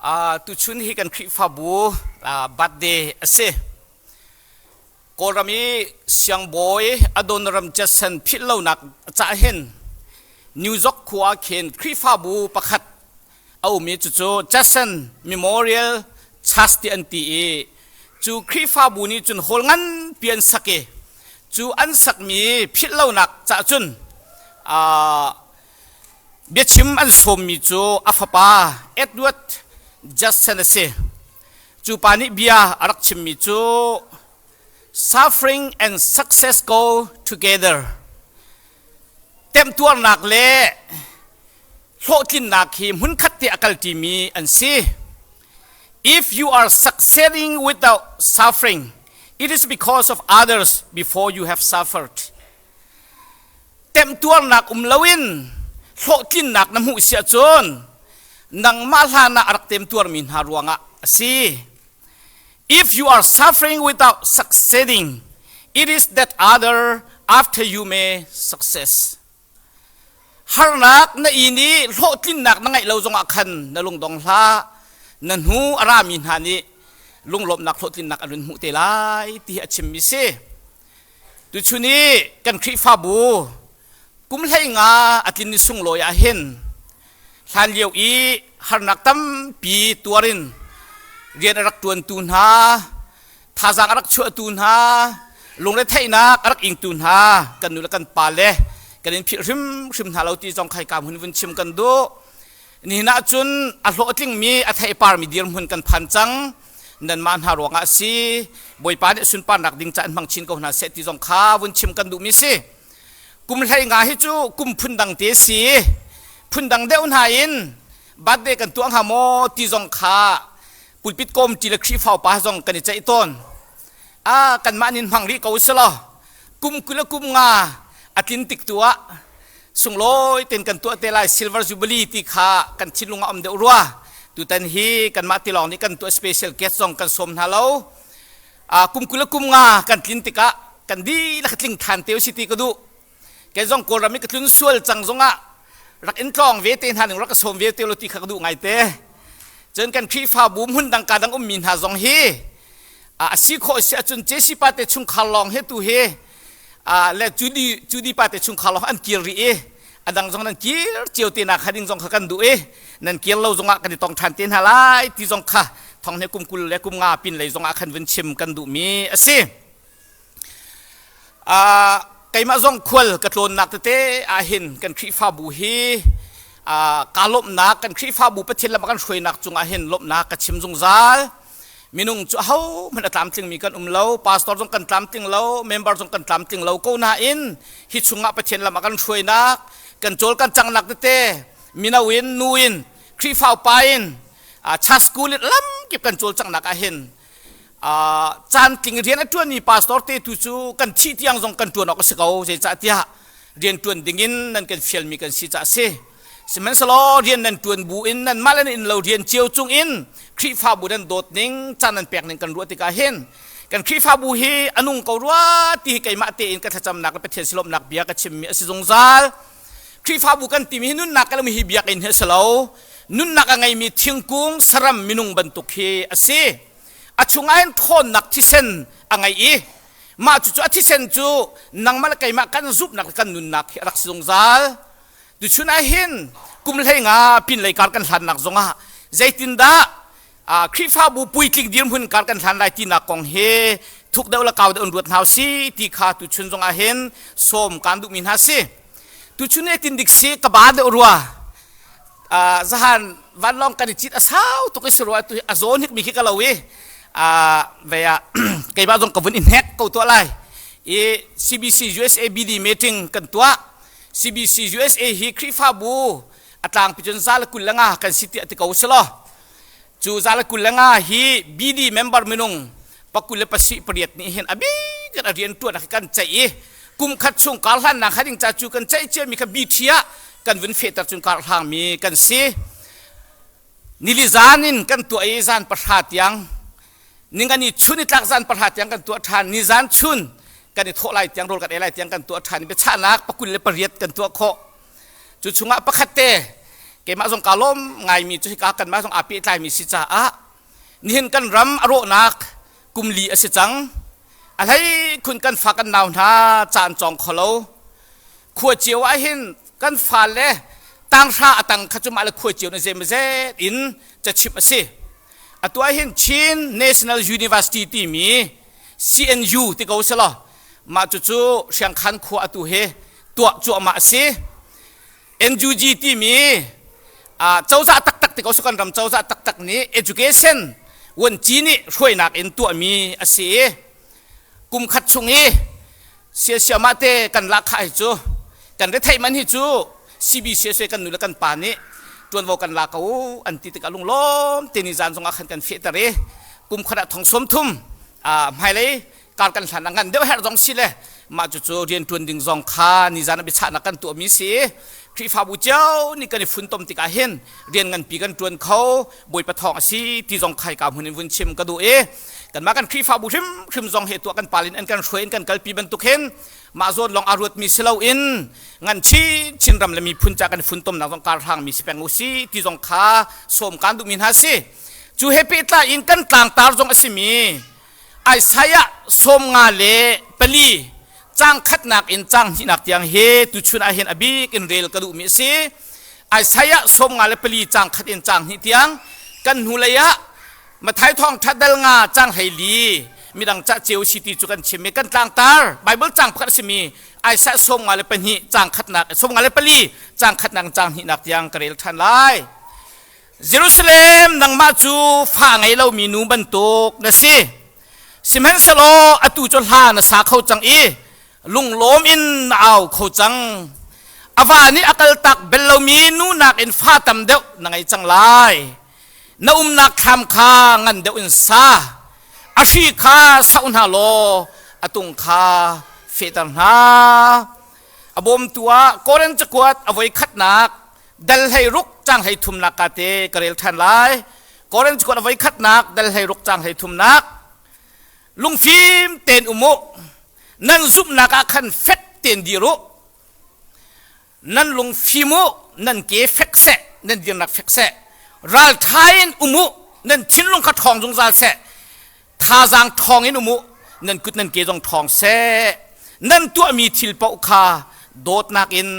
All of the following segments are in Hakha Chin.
Tuchun hi kan Khrihfabu birthday a si. Kawlram i siangbawi Adoniram Judson philh lonak cah hin New York khua khin Khrihfabu pakhat a um i cucu Judson Memorial Church ti an ti i cu Khrihfabu nih cun hall nganpi an sak i cu an sakmi philh lonak cah cun biachim an sawmmi cu a fapa Edward Judson a si. Cu pa nih bia a rak chimmi cu suffering and success go together. Temtuarnak le hlawhtlinnak hi hmunkhat te a kalṭimi an si. If you are succeeding without suffering, it is because of others before you have suffered. Temtuarnak um loin hlawhtlinnak na hmuh si ahcun nangmah hlan ah a rak temtuarmi hna ruangah a si. If you are suffering without succeeding, it is that other after you may success. Harnak na in i hlawhtlinnak na ngeih lo zongah khan na lungdong hlah. Na hnu a rami hna nih lunglawmhnak hlawhtlinnak an run hmuh te lai ti hi a chimmi si. Tuchun i kan Khrihfabu kum 15 a tlin ni sunglawi ah hin hlan lio i harnak tampi tuarin rian a rak ṭuantu hna, thazaang a rak chuahtu hna, lungretheihnak a rak ingtu hna kan nu le kan pa le kan in philh hrimhrim hna lo ti zong khaika hmun vun chim kan duh. Nihin ah cun a hlawhtlingmi a theiparmi dirhmun kan phan cang. Nanmah hna ruangah a si. Bawipa nih sunparnak ding ca in hmang chin ko hna seh ti zong kha vun chim kan duhmi si. Kum 15 hi cu kum phundang te si. Phundang deuh hna in birthday kan tuah hnga maw ti zong kha pulpit kawm ti le Khrihfa upa zong kan i ceih tawn. A kanmah nin hmang rih ko selaw kum 20 le kum nga a tlin tik tu ah sunglawi ten kan tuah te lai silver jubilee ti kha kan thinlung ah um deuh rua. Tutan hi kanmah tilawng nih kan tuah, special guest zong kan sawm hna lo. Kum 20 le kum nga kan tlin tikah kan dihlak tling than te si ti ka duh. Kei zong Kawlram i ka tlun sual cang zongah rak in tlawng ve te hna ning, rak ka sawm ve te lo ti kha ka duh ngai te. Cun kan Khrihfabu hmun dang ka dang ummi hna zong hi a si khawh si ahcun Jesse pa te chungkhar lawng he tu hi le Judy pa te chungkhar lawng an kir rih i a dang zong nan kir cio te na kha ding zong kha kan duh i nan kir lo zongah kan i tong ṭhan te hna lai ti zong kha thong he kum 20 le kum nga pin lei zongah khan vun chim kan duhmi a si. Keimah zong khual ka tlawnnak tete ahhin kan Khrihfabu hi kaa lawmhnak, kan Khrihfabu Pathian lam a kan hruainak cungah hin lawmhnak ka chim zungzal. Minung cu ahohmanh a tlamtlingmi kan um lo, pastor zong kan tlamtling lo, member zong kan tlamtling lo ko nain hi chungah Pathian lam a kan hruainak, kan cawl kan cangnak tete mino in, nu in, Khrihfa upa in, church school in lamkip kan cawlcanghnak ahhin caan tling rian a ṭuanmi pastor te tu cu kan thih tiang zong kan ṭuan awk a si ko. Zeicahtiah rian ṭuan dingin nan kan fialmi kan si caah a si. Sihmanhsehlaw rian nan ṭuan bu in nanmah le nan inn lo rian cio cung in Khrihfabu nan dawt ning, caan nan pek ning kan ruah tikah hin kan Khrihfabu hi a nung ko rua ti hi keimah tein ka thlacamnak le Pathian silawmhnak bia ka chimmi a si zungzal. Khrihfabu kan timi hi nunnak kan hi biakinn hi a si lo. Nunnak a ngeimi thingkung, saram, minung bantuk hi a si. A chungah hin ṭhawnnak thisen a ngei i mah cucu a thisen cu nangmah le keimah kan zumhnak le kan nunnak hi a rak si zungzal. Tuchun ah hin kum 15 pinlei kar kan hlannak zongah zeitindah Khrihfabu puitling dirhmun kar kan hlan lai tinak kong hi thuk deuh le kau deuh in ruat hna si ti kha tuchun zongah hin sawm kaan duhmi hna si. Tuchun he tin dik si ka ba deuh rua. Zahan vanlawng kan i cit a sau tuk i si rua, tu a zawn hik mi khi ka lo i ve ah keimah zong ka vun i hnek ko tuah lai. I CBC USA BD meeting kan tuah. CBC USA hi Khrihfabu a tlangpi cun 125 kan si tiah ti ko selaw cu 125 hi BD member minung 28 nih hin a bik in a rian ṭuan kan ceih i kum khat chung kar hlannak ha ding ca cu kan ceih ciami kha BT ah kan vun fehter cun kar hlangmi kan si. Nili zan in kan tuah i zan 10 tiang, ningani chun i tlak zan 10 tiang kan tuah ṭhan, ni zan chun kan i thawh lai tiang, rawl kan ei lai tiang kan tuah ṭhan. Biachahnak 28 kan tuah khawh. Cu chungah pakhat te Keimah zong kaa lawm ngaimi cu hika kanmah zong aa pehtlaimi si caah nihin kan ram a rawhnak kum li a si cang. A hlei khun kan fa kan nau hna ca an cawng kho lo. Khua cio ah hin kan fale tanghra a tang kha cu mah le khua cio na zeimazet in cachimh a si. Atu ah hin Chin National University timi CNU ti ko selaw mah cucu Hriangkhan khua atu hi tuah cuahmah a si. NUG timi cozah taktak ti ko kan ram cozah taktak nih education vuanci nih hruainak in tuahmi a si i kum khat chung i siasiamah te kan lahkhah hi cu kan retheih man hi cu CBCSA kan nu le kan pa nih tuanvo kan la ko an ti tikah lunglawm te ni zan zongah khan kan fehter i kum khat ah thong sawm thum hmailei kar kan hlan ah ngan deuh herh zong si le mah cucu rian ṭuan ding zong kha nizan ah biachahnak kan tuahmi si. Khrihfabu cio nih kan i funtom tikah hin rian nganpi kan ṭuan kho, Bawipa thawng a si ti zong khai ka hmun in vun chim ka duh i kanmah kan Khrihfabu hrimhrim zong hi tuah kan palin an kan hruai in kan kalpi bantuk hin mah zawn lawng aa ruatmi si loin ngan chin chin ram le miphun ca kan i funtomnak zong kar hrangmi si peng u si ti zong kha sawm kaan duhmi hna si. Cu he pehtlai in kan tlangtar zong a simi Isaiah 54 caang khatnak in caang hnihnak tiang hi tuchun ah hin a bik in rel ka duhmi a si. Isaiah 54 caang khat in caang hnih tiang kan hnulei ah Matthai thawngṭha dal nga caang 14 midang cah ceu si ti cu kan chim i kan tlangtar Bible caang pakhat a simi Isaiah 52 caang khatnak 54 caang khatnak in caang hnihnak tiang ka rel ṭhan lai. Jerusalem, nangmah cu fa ngei lomi nu bantuk na si. Sihmanhsehlaw atu cu hla na sa kho cang i lunglawm in na au kho cang. A va nih a kaltak bel lomi nu nakin fa tam deuh na ngei cang lai. Na umnak thlam kha ngan deuh in sa. A hri kha sauh hna law a tung kha fehter hna. A bawmtu ah Korin cakuat a voi khatnak dal 16 cang 33nak ka te ka rel ṭhan lai. Korin cakuat a voi khatnak dal 16 cang 33nak. Lungfim tein um u. Nan zumhnak ah khan fek tein dir u. Nan lungfim u, nan ke fek seh, nan dirnak fek seh. Ralṭha in um u, nan thinlung kha ṭhawng zungzal seh. Thazaang ṭhawng in um u, nan kut nan ke zong ṭhawng seh. Nan tuahmi thil paoh kha dawtnak in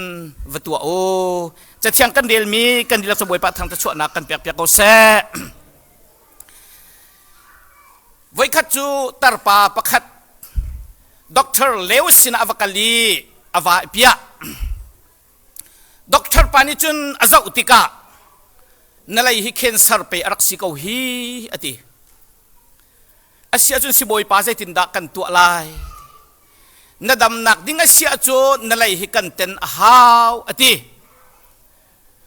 va tuah u. Cathiang kan relmi kan dihlak cu Bawipa thangṭhat chuahnak kan pekpiak ko seh. Voikhat cu tarpa pakhat Dr. Lewis sinah a va kal i a va i piah. Doctor pa nih cun a zoh tikah na lei hi cancer pe a rak si ko hi a ti. A si ahcun sibawi pa zeitindah kan tuah lai? Na damnak ding a si ahcun na lei hi kan ten a hau a ti.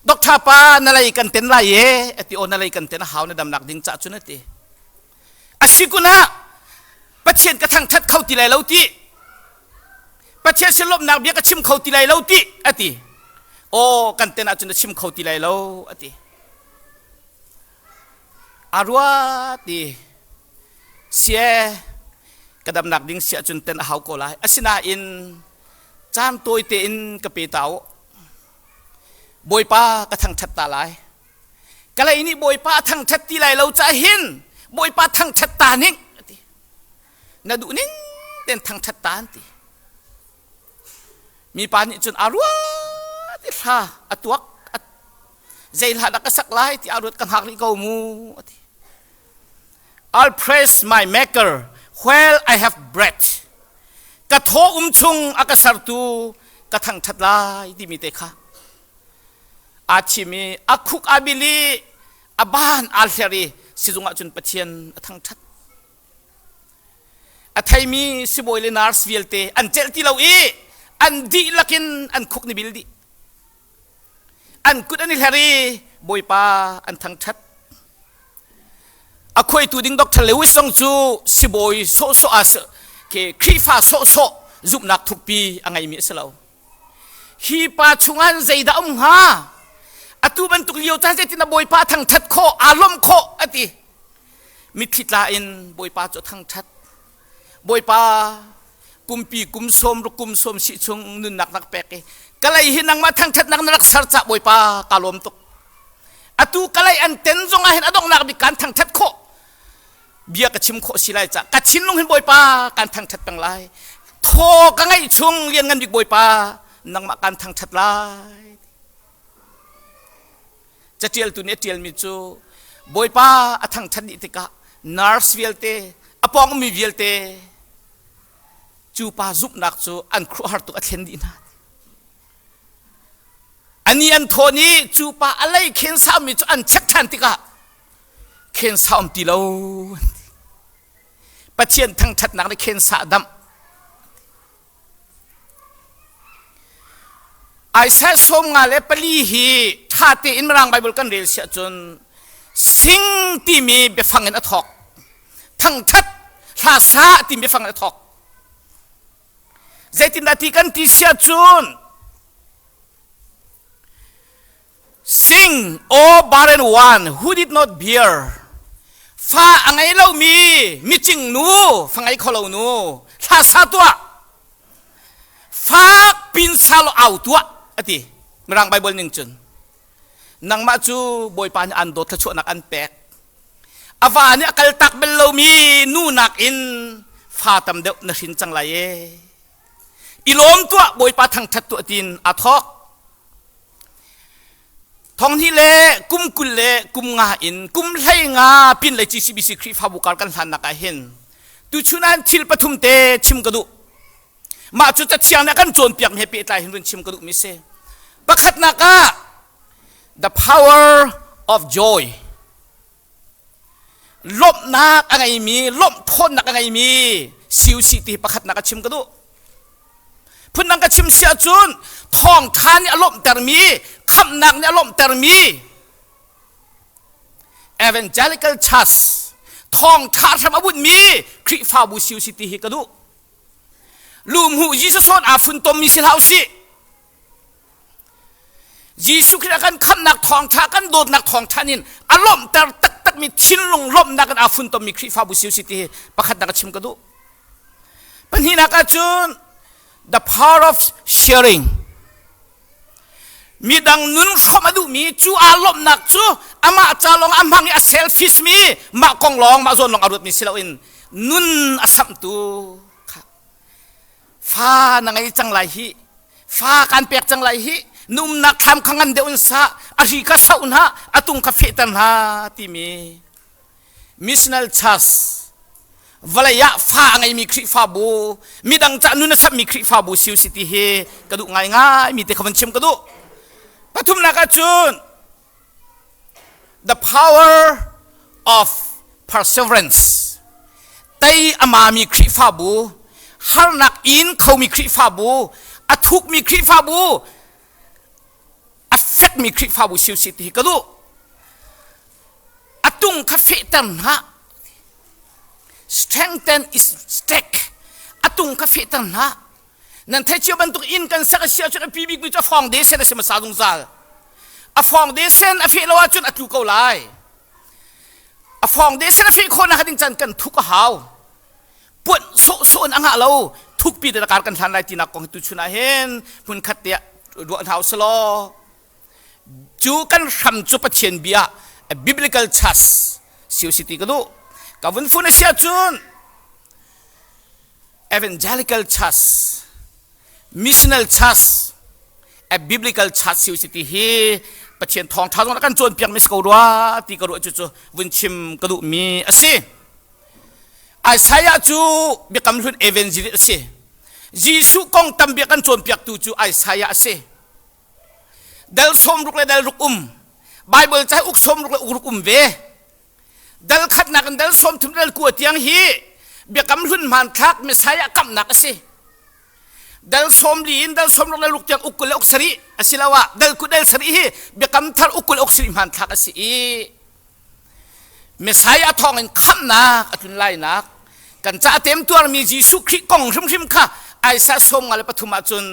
Doctor pa na lei kan ten lai e a ti. Aw na lei kan ten a hau na damnak ding cah cun a ti. A si kun ah Pathian ka thangthat kho ti lai lo ti. Pathian sin lawmhnak bia ka chim kho ti lai lo ti a ti. Aw kan ten ahcun na chim kho ti lai lo a ti. A ruat i sie ka damnak ding si ahcun ten a hau ko lai. Asinain caan tawi tein ka pe ta u. Bawipa ka thangthat ta lai. Ka lei nih Bawipa a thangthat ti lai lo cah hin Bawipa thangthat ta ning a ti. Na duh ning ten thangthat ta an ti. Mipa nih cun a ruat i hla a tuak zei hla dah ka sak lai ti a ruat ka hngak rih ko mu a ti. I'll praise my maker while I have breath. Ka thaw um chung a ka sertu ka thangthat lai timi te kha aa thim i a khuk aa bil i a ban aa hler i sizung ah cun Pathian a thangṭhat. A theimi sibawi le nurse vialte an celh ti lo i an dihlak in an khuk ni bil dih. An kut an i hler i Bawipa an thangṭhat. A khuaitu ding Dr. Lewis zong cu sibawi sawhsawh ah Khrihfa sawhsawh zumhnak thukpi a ngeimi a si lo. Hi pa chungah zeidah um hnga? Atu bantuk lio caan zeitin a Bawipa thangṭhat khawh, aa lawmh khawh a ti. Mitthli tla in Bawipa cu a thangṭhat. Bawipa kumpi kum sawm ruk kum sawm si chung nunnak nak pek i ka lei hi nangmah thangṭhatnak na rak ser cah Bawipa ka lawm tuk. Atu kalay an ten zong ah hin a donghnak bik kan thangthat khawh. Bia ka chim khawh si lai ca ka thinlung hin Bawipa kan thangthat peng lai. Thaw ka ngeih chung lian ngan bik Bawipa nangmah kan thangthat lai. Catialtu nih a ṭialmi cu Bawipa a thangṭhat dih tikah nurse vialte a pawng ummi vialte cu pa zumhnak cu an khuaruahhar tuk a thlen dih hna. Ani an thawn i cu pa a lei khen saumi cu an check ṭhan tikah khen sa um ti lo. Pathian thangṭhatnak nih khen sa a damh. Isaiah 54 hi ṭha tein Mirang Baibal kan rel si ahcun sing timi biafang in a thawk. Thangṭhat hla sa timi biafang in a thawk. Zeitindah ti kan ti si ahcun Sing, O barren one who did not bear, fa a ngei lomi micing nu, fa ngei kho lo nu, hla sa tuah, fak pin sa law au tuah, a ti. Mirang Bible ning cun. Nangmah cu Bawipa nih an dawt thluachuahnak an pek. A va nih a kaltak bal lomi nu nakin fa tam deuh na hrin cang lai e. I lawm tuah, Bawipa thangṭhat tuah tiin aa thawk. Thonghnih le kum 20 le kum nga in kum 15 pin le GCBC Khrihfabu kar kan hlannak ah hin tuchun ah thil pathum te chim ka duh. Mah cu Cathiang nih a kan cawnpiakmi he pehtlai hin vun chim ka duhmi si. Pakhatnak ah the power of joy. Lawmhnak a ngeimi, lawmh ṭhawnnak a ngeimi si usih ti hi pakhatnak a chim ka duh. Phundang ka chim si ahcun thawngṭha nih a lawmhtermi, khamhnak nih a lawmhtermi Evangelical Church thawngṭha hram a bunhmi Khrihfabu si usih ti hi ka duh. Lumhu Jesus sawn aa funtommi si hlah usih. Jesuh Khrih a kan khamhnak thawngṭha kan dawtnak thawngṭha in a lawmhter taktakmi thinlung lawmhnak in aa funtommi Khrihfabu si usih ti hi pakhatnak a chim ka duh. Pahnihnak ahcun the power of sharing. Midang nun hrawmh a duhmi cu aa lawmhnak cu amah ca lawng a hmang i a selfish mi mah kong lawng mah zawn lawng a ruatmi si loin nun a samhtu kha fa na ngei cang lai hi fa kan pek cang lai hi na umnak thlam kha ngan deuh in sa a hri kha sauh hna a tung kha fehter hna timi missional church vawlei ah fa a ngeimi Khrihfabu midang ca nun a chapmi Khrihfabu si usih ti hi ka duh ngaingai mi te kha van chim ka duh. Pathumnak ahcun the power of perseverance tei a mami Khrihfabu harnak in khomi Khrihfabu a thukmi Khrihfabu a fekmi Khrihfabu si usih ti hi ka duh. A tung kha fehter hna. Strengthen is stack. A tung kha fehter hna. Nan theih cio bantuk inn kan sak a si ahcun a pi bikmi cu a foundation a si hmasa zungzal. A foundation a feh lo ahcun a tlu ko lai. A foundation a feh khawhnak ding caan kan thuk a hau. Puanh sawhsawh in a ngah lo. Thukpi te kar kan hlan lai tinak kong tu chun ah hin hmun khat te ah ruah hna usih law Cu kan hram cu Pathian bia a biblical church si usih ti ka duh. Ka vun fun a si ahcun evangelical church, missional church, a biblical church si usih ti hi Pathian thawngṭha zong kan cawnpiak mi si ko rua ti ka ruah cu cu vun chim ka duhmi a si. Isaiah cu biakam hlun evangelist a si. Jesuh kong tam bia kan cawnpiaktu cu Isaiah a si. Dal 60 le dal ruk um. Bible ca uk 60 le uk ruk um ve. Dal khatnak in dal 30 dal kua tiang hi biakam hlun hmanthlak Messiah kamhnak a si. Dal 40 in dal 60 le ruk tiang uk 20 le uk sarih asiloah dal 20 dal sarih hi biakam thar uk 20 uk sarih hmanthlak a si i Messiah thawngin khamhnak a tlun lainak kan ca temtuarmi Jesuh Khrih kong hrimhrim kha Isaiah 53 ahcun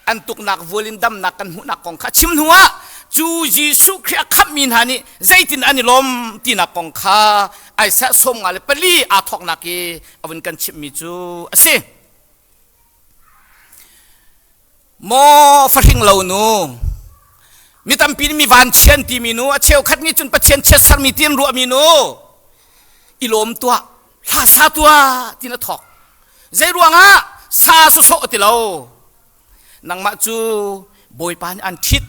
an tuknak vual in damnak kan hmuhnak kong kha chim hnuah cu Jesuh Khrih a khamhmi hna nih zeitin an i lawm tinak kong kha Isaiah 54 aa thawknak i a vun kan chimhmi cu a si. Maw fahring lo nu, Mi tampi nih mi vanchian timi nu, a cheukhat nih cun Pathian chiatsermi ti an ruahmi nu, i lawm tuah, hla sa tuah ti na thawk. Zei ruangah sa sawsawh ti lo. Nangmah cu Bawipa nih an ṭhit,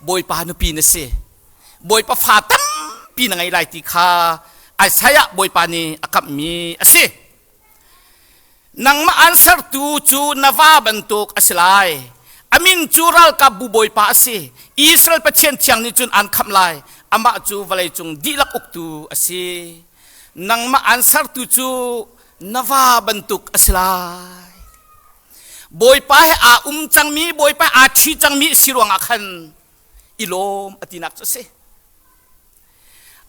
Bawipa nupi na si. Bawipa fa tampi na ngei lai ti kha Isaiah Bawipa nih a kamhmi a si. Nangmah aan sertu cu na va bantuk a si lai. A min cu ralkapbu Bawipa a si. Israel Pathian thiang nih cun aan khamh lai. Amah cu vawleicung dihlak uktu a si. Nangmah aan sertu cu na va bantuk a si lai. Bawipa he aa um cangmi, Bawipa aa ṭhi cangmi a si ruangah khan i lawm a tinak cu a si.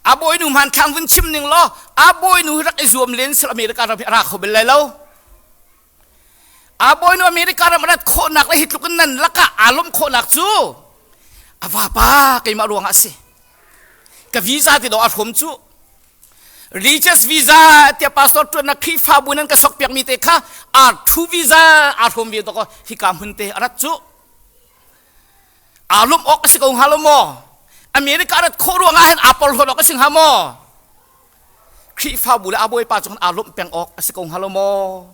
A bawinu hmanthlak vun chim ning law a bawinu hi rak i zuam len sel America ram hi a ra kho bel lai lo. A bawinu America ram a rat khawhnak le hi tluk in nan lakah aa lawmh khawhnak cu a vapa keimah ruangah a si. Ka visa ti dawh a hrawm cu. Religious visa tiah pastor ṭuannak Khrihfabu nan ka sok piakmi te kha R2 visa aa hrawm ve dawk hika hmun te a rat cu. Aa lawmh awk a si ko hnga lo maw? America rat khawh ruangah hin aa porhlawt awk a si hnga maw? Khrihfabu le a bawipa cu aa lawmh peng awk a si ko hnga lo maw?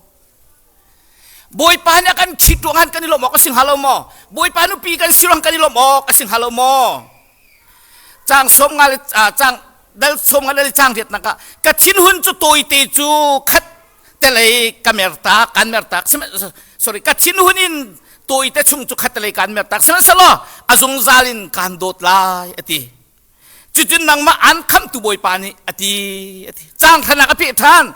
Bawipa nih a kan ṭhit ruangah kan i lawmh awk a si hnga lo maw? Bawipa nupi kan si ruang kan i lawmh awk a si hnga lo maw? Caang sawm nga le caang dal sawm nga le caang riatnak ah ka thinhun cu tawite cu khat telei ka mertak kan mertak sorry ka thinhun in tawite chung cu khat telei kan mertak sihmanhsehlaw a zungzal in kaan dawt lai a ti cucun nangmah an khamtu bawipa nih a ti a ti caang thranak a peh ṭhan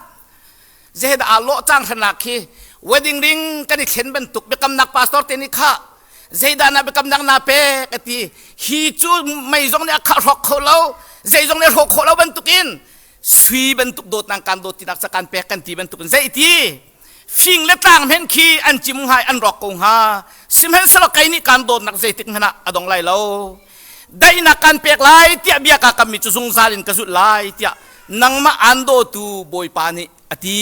zedah aa lawh caang thranak khi wedding ring kan i thlen bantuk biakamnak pastor te nih kha zeidah na biakamnak na pek a ti hi cu mei zong nih a khah hrawk kho lo zei zong nih a hrawk khawh lo bantukin sui bantuk dawtnak kan dawt tinak ca kan pek kan ti bantukin zei ti fing le tlang hmen khi an cim hnga an rawk ko hnga sihmanhsehlaw kei nih kan dawtnak zeitik hmanh ah a dong lai lo daihnak kan pek lai tiah bia ka kammi cu zungzal in ka zulh lai tiah nangmah aan dawtu bawipa nih a ti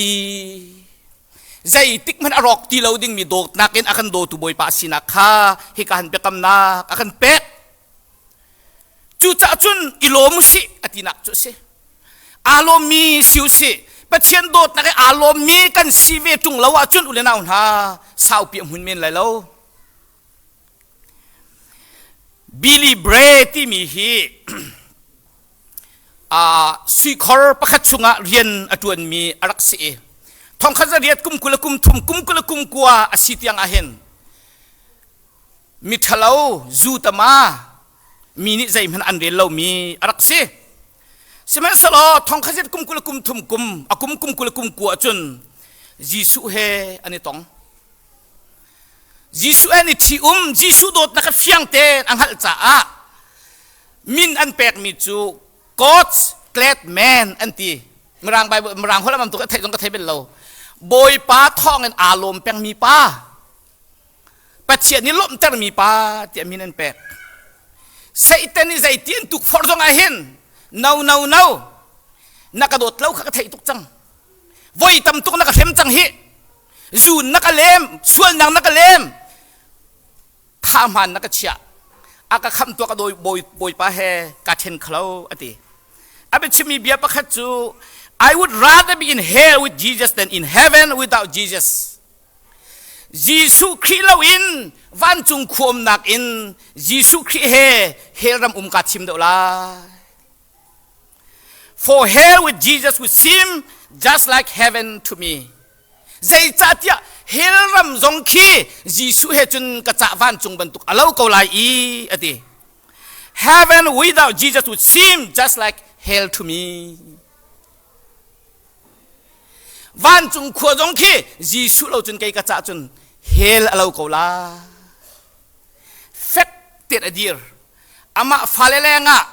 zeitik hmanh a rawk ti lo dingmi dawtnak in a kan dawtu bawipa sinak kha hika han biakamnak a kan pek Cucaah cun i lawm usih a tinak cu a si. Aa lawmmi si usih. Pathian dawtnak i aa lawmmi kan si ve ṭung lo ahcun u le nau hna saupi a hmun men lai lo. Billy Bray timi hi uh, suikhor pakhat chungah rian a ṭuanmi a rak si i thongkhat zariat kum 20 le kum thum kum 20 le kum kua a si tiang ahhin miṭhalo zu tama mi nih zeihmanh an rel lomi a rak si. Sihmanhsehlaw thongkhat kum 20 kum thum kum a kum kum 20 kum kua cun Jesuh he an i tong. Jesuh he an i ṭhi-um, Jesuh dawtnak a fiang tein a hngalh caah min an pekmi cu God's glad man an ti. Mirang Bible Mirang holh am tuk a theih zong ka thei bel lo. Bawipa thawngin aa lawm pengmi pa. Pathian nih lawmhtermi pa tiah min an pek. Satan nih zeiti an tukforh zong ah hin no no no na ka dawt lo kha ka theih tuk cang. Voi tam tuk na ka hrem cang hi. Zun na ka lem, sualnak na ka lem. Tha hmaan na ka chiah. A ka khamh tuah ka dawi bawipa he ka then khalo a ti. A biachimmi bia pakhat cu I would rather be in hell with Jesus than in heaven without Jesus. Jesuh Khrih loin vancung khuamnak in Jesuh Khrih he hell ram um kaa thim deuh lai. For hell with Jesus would seem just like heaven to me. Zeicahtiah hell ram zong khi Jesuh he cun ka cah vancung bantuk a lo ko lai i a ti. Heaven without Jesus would seem just like hell to me. Vancung khua zong khi Jesuh lo cun kei ka cah cun hell a lo ko la. Fek tein a dir. Amah fale lengah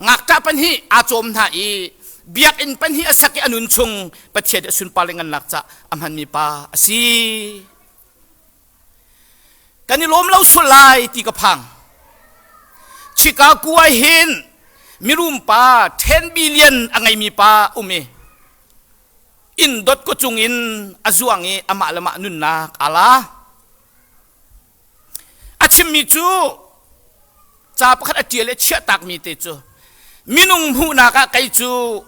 ngakṭah pahnih aa cawm hna i biakinn pahnih a sak i a nun chung Pathian a sunpar le ngannak cah a hmanmi pa a si. Kan i lawm lo sual lai ti ka phang. Chicago ah hin mirum pa 10 billion a ngeimi pa um i inn dot ko cung in a zuang i amah le mah nunnak aa la. A chimmi cu Ca pakhat a ṭial i a chiahtakmi te cu minung hmuhnak ah kei cu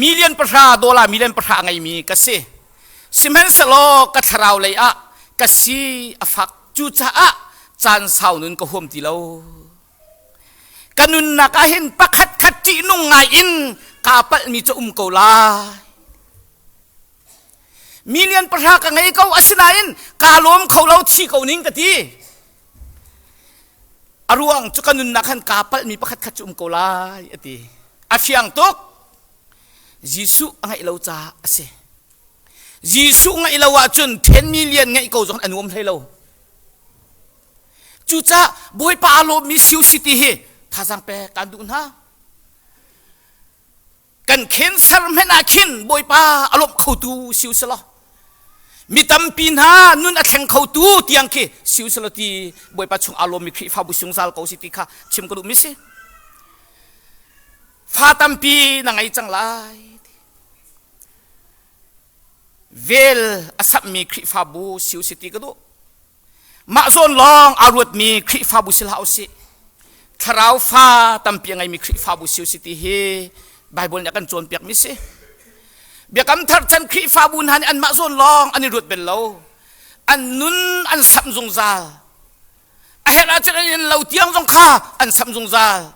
million pahra dollar million pahra a ngeimi ka si. Sihmanhsehlaw ka thlarau lei ah ka si a fak. Cucaah caan sau nun ka huam ti lo. Ka nunnak ah hin pakhat khat ṭihnung ngai in kaa palhmi cu um ko lai. Million pahra ka ngei ko asinain kaa lawm kho lo thi ko ning ka ti. A ruang cu ka nunnak han kaa palhmi pakhat khat cu um ko lai a ti. A fiang tuk. Jesuh a ngeih lo caah a si. Jesuh ngeih lo ahcun 10 million ngeih ko zong a nuam hlei lo. Cucaah Bawipa aa lawmmi siu si ti hi thazaang pek kaan duh hna. Kan cancer hmenh ah khin Bawipa a lawmh khotu si u selaw mi tampi hna nun a thleng khotu tiang khi si u selaw ti Bawipa chung aa lawmmi Khrihfabu sungzal ko si ti kha chim ka duhmi si. Fa tampi na ngei cang lai. Vel a sapmi Khrihfabu si u si ti ka duh. Mah zawn lawng aa ruatmi Khrihfabu si hlah usih. Thlarau fa tampi a ngeimi Khrihfabu si usih ti hi Baibal nih a kan cawnpiakmi si. Biakam thar chan Khrihfabu hna nih anmah zawn lawng an i ruat bel lo. An nun an samh zungzal. A herh ahcun an inn lo tiang zong kha an samh zungzal.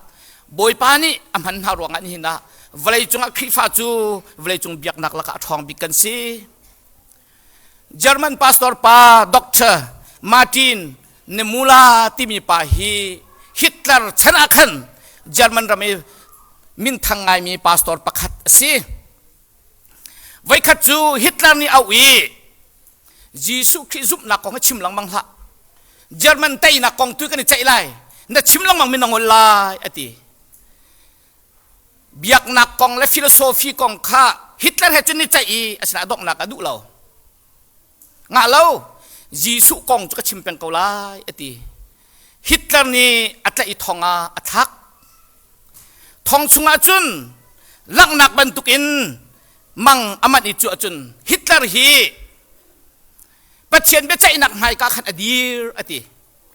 Bawipa nih a hman hna ruangah nihin ah vawleicung ah Khrihfa cu vawleicung biaknak lakah a ṭhawng bik kan si. German pastor pa Dr. Martin Niemöller timi pa hi Hitler chan ah khan German ram i minthang ngaimi pastor pakhat a si. Voikhat cu Hitler nih auh i Jesuh Khrih zumhnak kong hi chim lengmang hlah. German teinak kong tu kan i ceih lai. Na chim lengmang mi na ngol lai a ti. Biaknak kong le philosophy kong kha Hitler he cun ni ceih i asinain a donghnak a duh lo. Ngah lo, Jesuh kong cu ka chim peng ko lai a ti. Hitler nih a tlaih i thong ah a thlak. Thong chungah cun langhnak bantukin mang a manh i cu ahcun Hitler hi Pathian biaceihnak hmaika khan a dir a ti.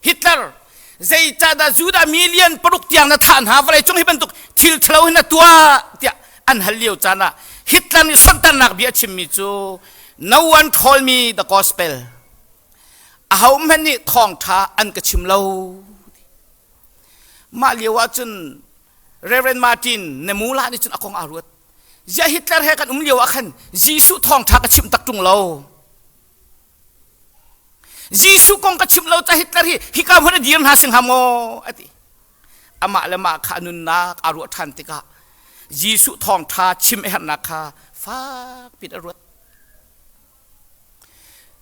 Hitler zeicahdah Judah million paruk tiang na thah hna vawlei cung hi bantuk thil ṭhalo hi na tuah tiah an hal lio caan ah Hitler nih sonhtarnak bia a chimmi cu no one told me the gospel ahohmanh nih thawngṭha an ka chim lo mah lio ah cun Reverend Martin Nemula nih cun a kong aa ruat ziah Hitler he kan um lio ah khan Jesuh thawngṭha ka chimh tak ṭung lo Jesuh kong ka chimh lo ca Hitler hi hika hmun a dir hna sing hnga maw a ti. Amah le mah kha a nunnak aa ruah ṭhan tikah Jesuh thawngṭha chim a herhnak kha fak piin a ruat.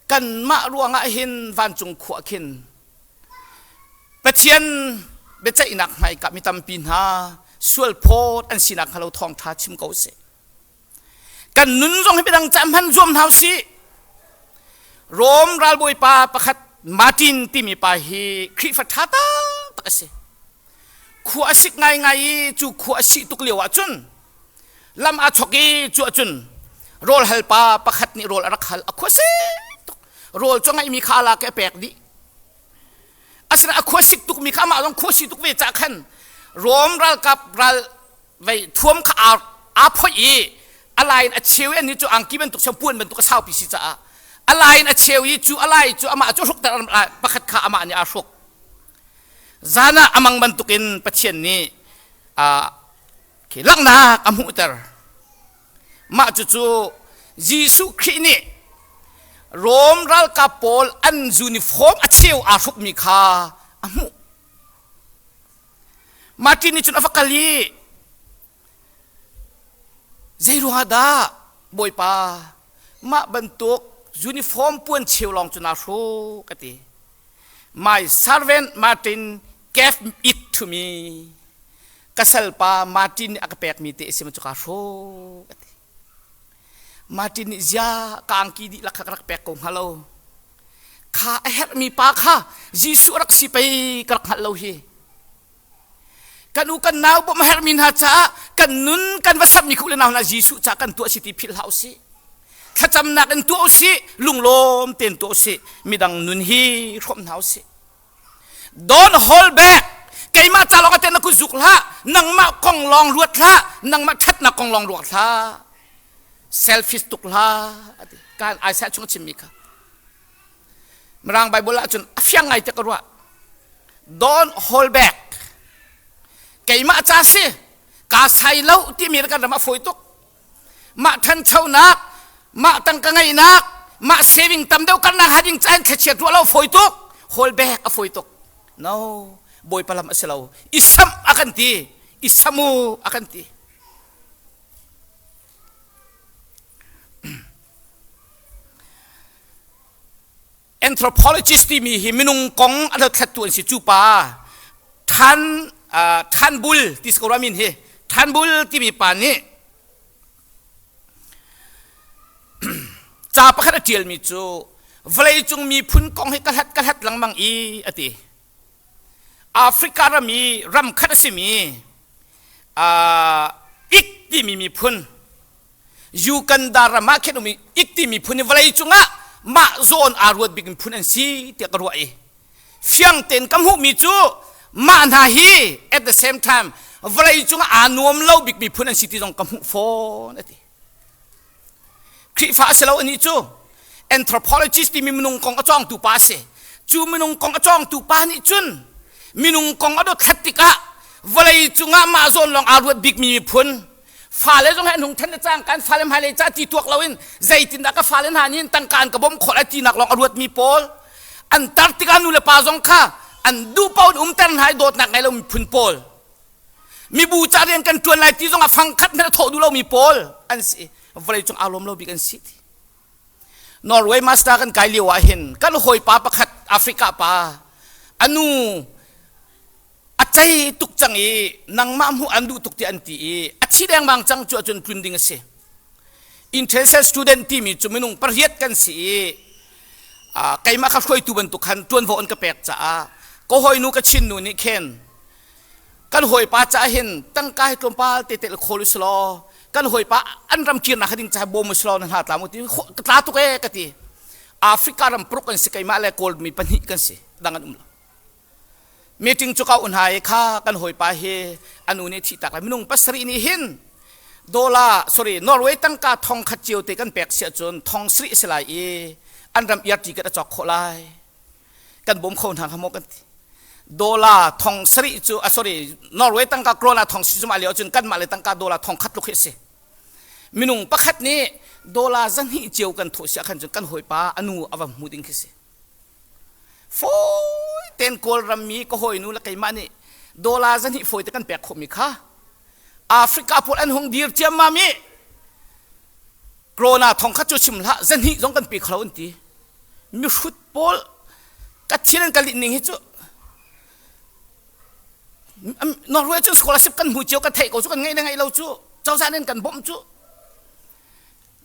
Kanmah ruangah hin vancung khua khin Pathian biaceihnak hmaika mi tampi hna sual phawt an sinak hnga lo thawngṭha chim ko seh. Kan nun zong hi midang ca hman zuam hna usih. Rom ralbawipa pakhat Martin timi pa hi Khrihfa ṭha taktak a si. Khua a sik ngaingai i cu khua a sih tuk lio ahcun lam aa chok i cu ahcun rawl hal pa pakhat nih rawl a rak hal a khua sik tuk rawl cu a ngeihmi kha a lak i a pek dih asinain a khua sik tukmi kha amah zong khua si tuk ve cah khan Rom ralkap ral vei thuam kha aa aa phoih i a lai in a cheu i annih cu angki bantuk sang puan bantuk a saupi si caah a lai in a cheu i cu a lai cu amah cu hrukter pakhat kha amah nih aa hruk zan ah amang bantukin Pathian nih khi langhnak a hmuhter mah cucu Jesuh Khrih nih Rom ralkap pawl an uniform a cheu aa hrukmi kha a hmuh Martin nih cun a va kal i zei ruangah dah Bawipa mah bantuk uniform puan cheu lawng cu naa hruk a ti. My servant Martin gave it to me. Ka salpa Martin nih a ka pekmi te a si cu kaa hruk a ti. Martin nih zia ka angki dihlak kha ka rak pek ko hnga lo. Kha a herhmi pa kha Jesuh rak si pei ka rak hngalh lo hi. Kan u kan nau bawmh a herhmi hna caah kan nun kan va sammi khu le nau hna Jesuh caah kan tuah si ti philh hlah usih. Thlacamnak in tuah usih, lunglawm tein tuah usih, midang nun hi hrawm hna usih. Don't hold back. Keimah ca lawng ah na kut zuk hlah, nangmah kong lawng ruat hlah, nangmah ṭhatnak kong lawng ruat hlah. Selfish tuk hlah ati. Kan Isaiah chung a chimmi kha. Mirang Bible ahcun a fiang ngai te ka ruah. Don't hold back. Keimah ca si, kaa sai lo timi kan ram a fawi tuk. Mah ṭhanchonak, mah tangka ngeihnak, mah saving tam deuh karnak ha ding caan thlachiat ruah lo fawi tuk. Hold back a fawi tuk. No, Bawipa lam a si lo. I samh a kan ti. I sam u a kan ti. Anthropologist timi hi minung kong a dothlattu an si. Cu pa Than Than Bul ti si ko rua min hi. Than Bul timi pa nih ca pakhat a ṭialmi cu vawleicung miphun kong hi ka hlat ka hlat lengmang i a ti. Africa ram i ram khat a simi Ik timi miphun Uganda ram ah khin um i Ik ti miphun hi vawlei cungah mah zawn aa ruat bik miphun an si tiah ka ruah i fiang tein ka hmuhmi cu mah hna hi at the same time vawlei cungah aa nuam lo bik miphun an si ti zong ka hmuh fawn a ti. Khrihfa a si lo anih cu anthropologist timi minung kong a cawngtu pa a si. Cu minung kong a cawngtu pa nih cun minung kong a dothlat tikah vawlei cungah mah zawn lawng aa ruat bikmi miphun fale zong he an hung then le cang kan fale hmailei ca ti tuak loin zeitindah ka fale hna nih tangka an ka bawmh khawh lai tinak lawng a ruatmi pawl an tar tikah nu le pa zong kha an duh paoh in umter hna i dawtnak ngei lo miphun pawl mibu ca rian kan ṭuan lai ti zong ah fangkhat hmanh a thawh duh lomi pawl an si vawlei cung aa lawm lo bik an si ti Norway master kan kai lio ah hin kan hawipa pakhat Africa pa anu a cei tuk cang i nangmah hmuh an duh tuk ti an ti i a thi dengmang cang cu ahcun tlun ding a si international student timi cu minung pariat kan si i keimah kha hruaitu bantuk khan ṭuanvo an ka pek caah ka hawinu ka chin nu nih khin kan hawipa caah hin tangka hi tlawmpal te te khawl usih law kan hawipa an ram kirnak ding caah bawm usih law na hna tla mu ti ka tla tuk ee ka ti Africa ram paruk kan si keimah le Kawl mi pahnih kan si dang an um lo Meeting cu ka un hai kha kan hawipa hi anu nih thih tak lai minung pasarih nih hin dollar sorry Norway tangka thong khat cio te kan pek si ahcun thong sarih a si lai i an ram air ticket a cawk khawh lai kan bawm kho hna hnga maw kan ti dollar thong sarih cu ah sorry Norway tangka krona thong si cuma lio ahcun kanmah le tangka dollar thong khat tluk hi a si minung pakhat nih dollar zahnih cio kan thawh si ahkhan cun kan hawipa anu a va hmu ding khi si Fawi tein Kawlram mi ka hawinu le keimah nih dollar zahnih fawi te kan pek khawhmi kha Africa pawl an hung dir ciammam i Corona thong kha cu chim hlah zahnih zong kan pe kho lo an ti. Mihrut pawl ka thil an ka lih ning hi cu Norway cun scholarship kan hmu cio kan theih ko cu kan ngeih le ngeih lo cu cozah nih an kan bawmh cu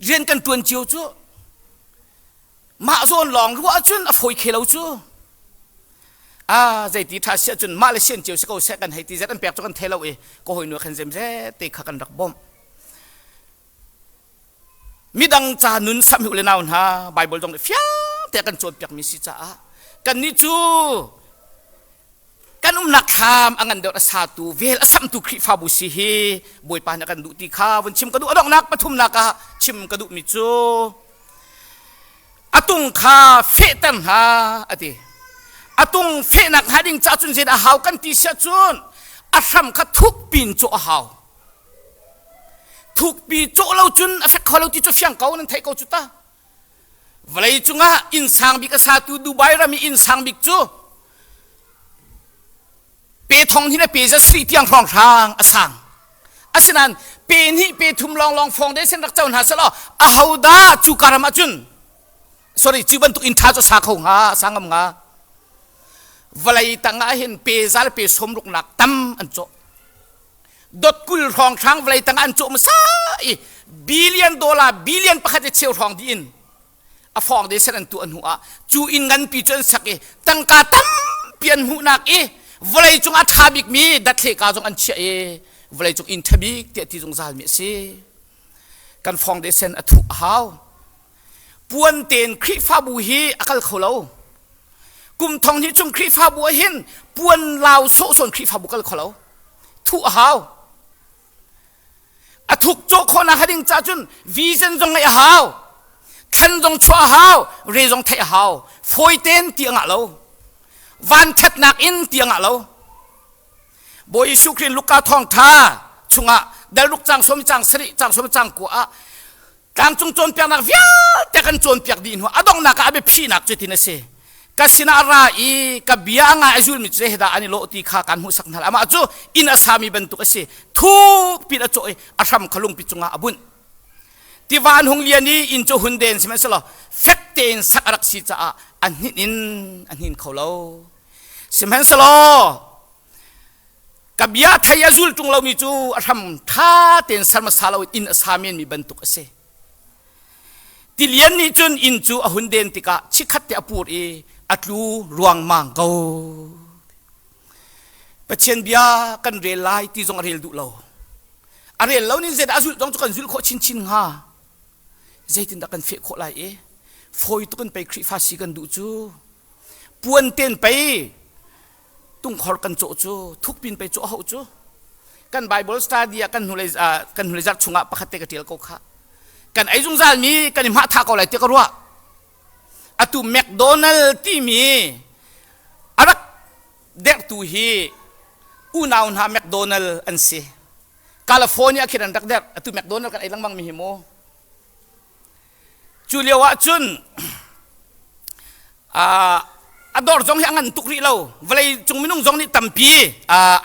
rian kan tuan cio cu Mah zawn lawng ruah ahcun a fawi khe lo cu. A zeiti ṭha si ahcun mah le sian cio si ko seh kan hei ti zet an pek cu kan thei lo i ka hawinu khan zemzet te kha kan rak bawmh. Midang ca nun samh hi u le nau hna Bible zong nih fiang te kan cawnpiakmi si caah kannih cu kan umnak thlam a ngan deuh a satu vel a samtu Khrihfabu si hi Bawipa nih a kan duh ti kha vun chim ka duh a donghnak pathumnak ah chim ka duhmi cu a tung kha fehter hna a ti a tung fehnak hnga ding ca cun zeidah a hau kan ti siah cun a hram kha thukpi in cawh a hau thukpi cawh lo cun a fek kho lo ti cu fiang ko nan theih ko cu ta Vawlei cungah inn sang bik a satu Dubai ram i inn sang bik cu pe thong hin a pe za sri tiang hrawnghrang a sang. Asinain pe hnih pe thum lawnglawng foundation rak co hna selaw ahodah cu ka ram ahcun sorry cu bantuk inn ṭha cu sa kho hnga sa ngam hnga vawlei tang ah hin pe za le pe sawmruk nak tam an cawh dot 20 hrawnghrang vawlei tang an cawh hmasa i billion dollar billion pakhat i cheu hrawng dih in a foundation an tuah hnu ah cu inn nganpi cu an sak i tangka tampi an hmuhnak i vawlei cung a ṭha bikmi dathleka zong an chiah i vawlei cung inn ṭha bik tiah ti zungzal mi a si kan foundation a thuh a hau puan tein Khrihfabu hi a kal kho lo. Kum thong hnih chung Khrihfabu ah hin puan lau sawhsawn Khrihfabu kal kho lo. Thuh a hau. A thuk cawh khawhnak ha ding ca cun vision zong ngeih a hau. Thlan zong chuah a hau, re zong theih a hau. Fawi tein ti a ngah lo. Van ṭhatnak in ti a ngah lo. Bawi Jesuh Khrih Luka thawngṭha chungah dal ruk cang sawm cang sarih cang sawm cang kua ah tlangcung cawnpiaknak vialte kan cawnpiak dih hnu a donghnak ah a biaphinak cu tin a si. Ka sinah a ra i ka bia a ngai a zulmi cu zeidah an i lawh ti kha kaan hmuhsak hna. Amah cu inn a sami bantuk a si. Thuk pin a cawh i a hram kha lungpi cungah a bunh. Tiva an hung lian i inn cu hun den sihmanhsehlaw fek tein sak a rak si caah a hninh in a hnin kho lo. Sihmanhsehlaw ka bia thei a zul ṭung lomi cu a hram ṭha tein ser hmasa loin inn a sa menmi bantuk a si. Tilian nih cun inn cu a hun den tikah chikkhat te a pur i a tlu ruangmang ko. Pathian bia kan rel lai ti zong a rel duh lo. A rel lo ning zeidah a zulh zong cu kan zulh khawh chinchin hnga. Zeitindah kan feh khawh lai i fawi tuk in pei Khrihfa si kan duh cu. Puan ten pei tungkhor kan cawh cu thukpin pei cawh hau cu kan Bible study ah kan hnulei kan hnulei zarh chungah pakhat te ka tial ko kha kan ei zungzal mi kan i hmah tha ko lai ti ka ruah atu McDonald timi a rak derhtu hi unau hna McDonald an si California khin an rak derh atu McDonald kan ei lengmang mi hi mu Cu lio ah cun a dawr zong hi a ngan tuk rih lo. Vawlei cung minung zong nih tampi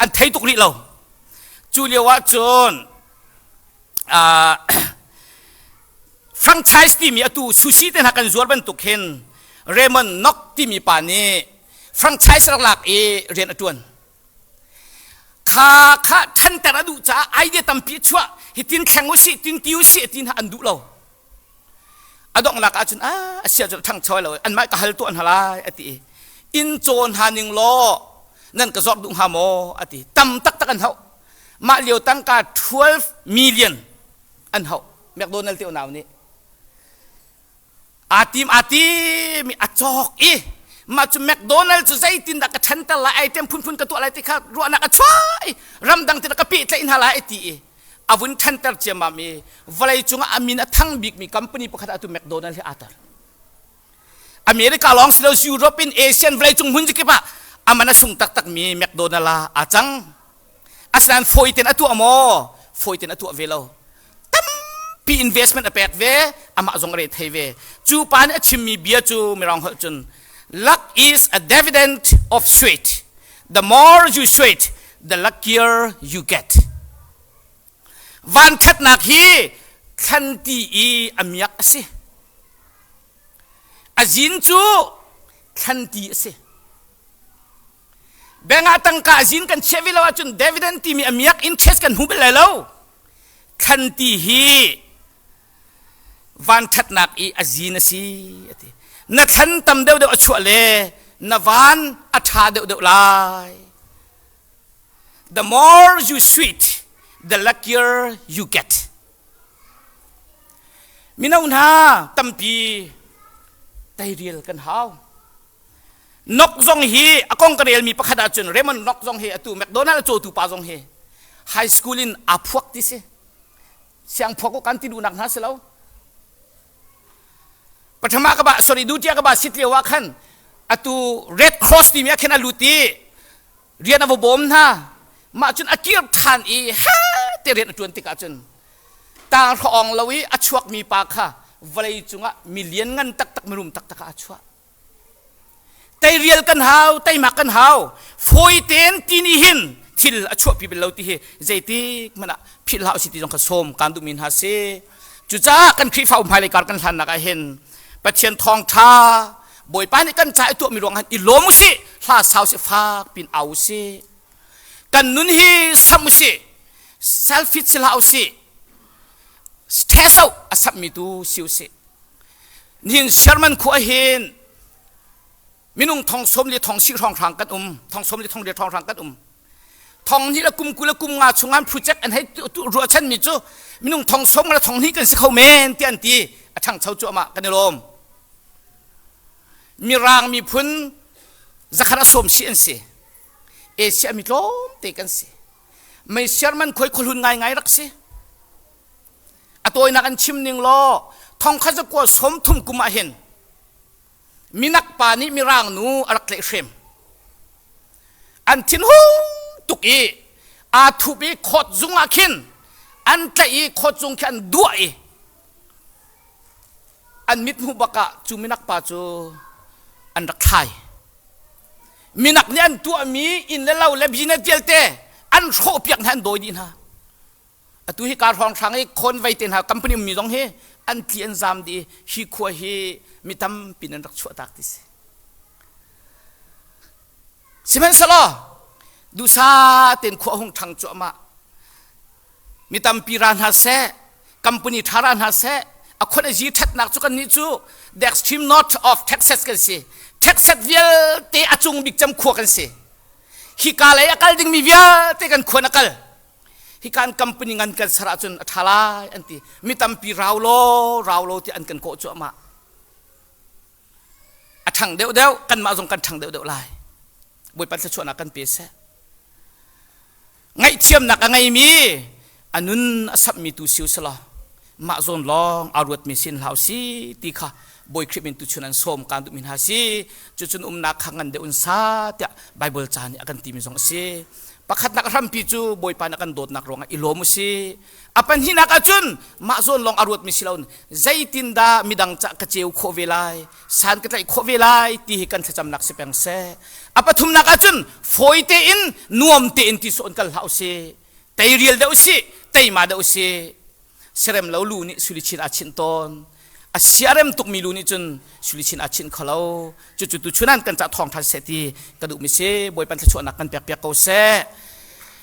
an thei tuk rih lo. Cu lio ah cun franchise timi atu sushi te hna kan zuar bantuk hin Raymond Nock timi pa nih franchise rak lak i rian a ṭuan. Kha kha ṭhanter a duh caah idea tampi a chuah. Hitin thleng usih, tin ti usih ti hna an duh lo. A donghnak ahcun a a sia cu ṭhangcho lo anmah ka hal tuah hna lai a ti i inn caw hna ning law nan ka zawrh duh hnga maw a ti. Tam taktak an hauh. Mah lio tangka 12 million an hauh. McDonald te unau nih. Aa tim aa tim i a cawk i mah cu McDonald cu zeitindah ka ṭhanter lai item phunphun ka tuah lai ti kha ruahnak a chuah i ramdang ti ka pehtlaih hna lai ti i a vun ṭhanter ciammam i vawlei cungah a min a thang bikmi company pakhat ah atu McDonald hi aa tel. America lawng si lo Europe in Asian vawlei cung hmun kip ah a man a sung taktakmi McDonald ah aa cang. Asinain fawi tein a tuah maw? Fawi tein a tuah ve lo. Tampi investment a pek ve, amah zong a re thei ve. Cu pa nih a chimmi bia cu Mirang holh cun luck is a dividend of sweat. The more you sweat, the luckier you get. Vanthatnak hi thlanti i a miak a si. A zin cu thlanti a si. Bank ah tangka zin kan chiah ve lo ahcun dividend timi a miak interest kan hmu bal lai lo. Thlanti hi vanṭhatnak i a zin a si a ti. Na thlan tam deuhdeuh a chuah le na van a ṭha deuhdeuh lai. The more you sweet, the luckier you get. Mino hna tampi teirial kan hau. Nok zong hi a kong ka relmi pakhat ahcun Raymond Nok zong hi atu McDonald a cawtu pa zong hi high school in aa phuak ti si. Siang phuak ko kan ti duhnak hna si lo. Pathama ka ba sorry dutia ka ba sit lio ah khan atu Red Cross timi ah khin a lut i rian a va bawm hna. Mah cun a kir than i he te rian a tuan tikah cun tang hrawng lo i a chuakmi pa kha vawlei cungah million ngan taktak mirum taktak ah a chuah. Teirial kan hau, teimak kan hau. Fawi tein ti nih hin thil a chuahpi bal lo ti hi zeitik hmanh ah philh hlah usih ti zong kha sawm kaan duhmi hna si. Cucaah kan Khrihfa hmailei kar kan hlannak ah hin Pathian thawngṭha Bawipa nih kan ca i tuahmi ruang han i lawm usih, hla sau sih, fak pin au usih. Kan nun hi sam usih, selfish si hlah usih, ṭheso a sammi tu si usih. Nihin Sherman khua hin minung thong sawm le thong si hrawnghrang kan um thong sawm le thong riat hrawnghrang kan um thong hnih le kum 20 le kum nga chung an project an hei ruahchan mi cu minung thong sawm le thong hnih kan si kho men ti an ti a ṭhangcho cu amah kan i lawm mirang miphun. Zakhat a sawm si an si. Asia mi tlawmte kan si. Meisiar man khoi khuahlun ngaingai rak si. A tawinak an chim ning law thongkhat zakua 30 kum ah hin minak pa nih mirang nu a rak tlaihhrem. An thinhung tuk i aa thup i khawt zung ah khin an tlaih i khawt zung khi an duah i an mithmuh bak ah cu minak pa cu an rak thlai. Minak nih an tuahmi inn le lo le business vialte an hrawhpiak hna an dawi dih hna. Atu hi kar hrawnghrang i khawn te hna company ummi zong hi an tli an zam dih i hi khua hi mi tampi nan rak chuahtak ti si. Sihmanhsehlaw duhsa tein khua hung ṭhang cuahmah. Mi tampi ra hna seh, company ṭha ra hna seh, a khon a zi ṭhatnak cu kannih cu the extreme north of Texas kan si. Texas vialte a cung bik cem khua kan si. Hika lei a kal dingmi vialte kan khuan a kal. Hika an company ngan kan ser ahcun a ṭha lai an ti. Mi tampi rau law, rau law ti an kan kawh cuahmah. A ṭhang deuhdeuh, kanmah zong kan ṭhang deuhdeuh lai. Bawipa thluachuahnak kan pe seh. Ngaihthiamnak a ngeimi, a nun a samhmi tu si usalaw, mah zawn lawng aa ruatmi sin hlah si ti kha Bawi Khrih min tuchun an sawm kaan duhmi hna si. Cucun umnak kha ngan deuh in sa tiah Baibal ca nih a kan timi zong a si. Pakhatnak hrampi cu Bawipa nih a kan dawtnak ruangah i lawm u si. A pahnihnak ahcun mah zawn lawng a ruatmi si loin zeitindah midang cah ka ceu khawh ve lai, san ka tlaih khawh ve lai ti hi kan thlacamnak si peng seh. A pathumnak ahcun fawi tein nuam tein ti sawh in kal hlah u sih. Teirial deuh u sih, teima deuh u sih. Siarem lo lu nih sulichin aa chinh tawn. A siarem tukmi lu nih cun sulichin aa chinh kho lo. Cucu tuchun an kan cah thawngṭha seh ti ka duhmi si. Bawipa thluachuahnak kan pek piak ko seh.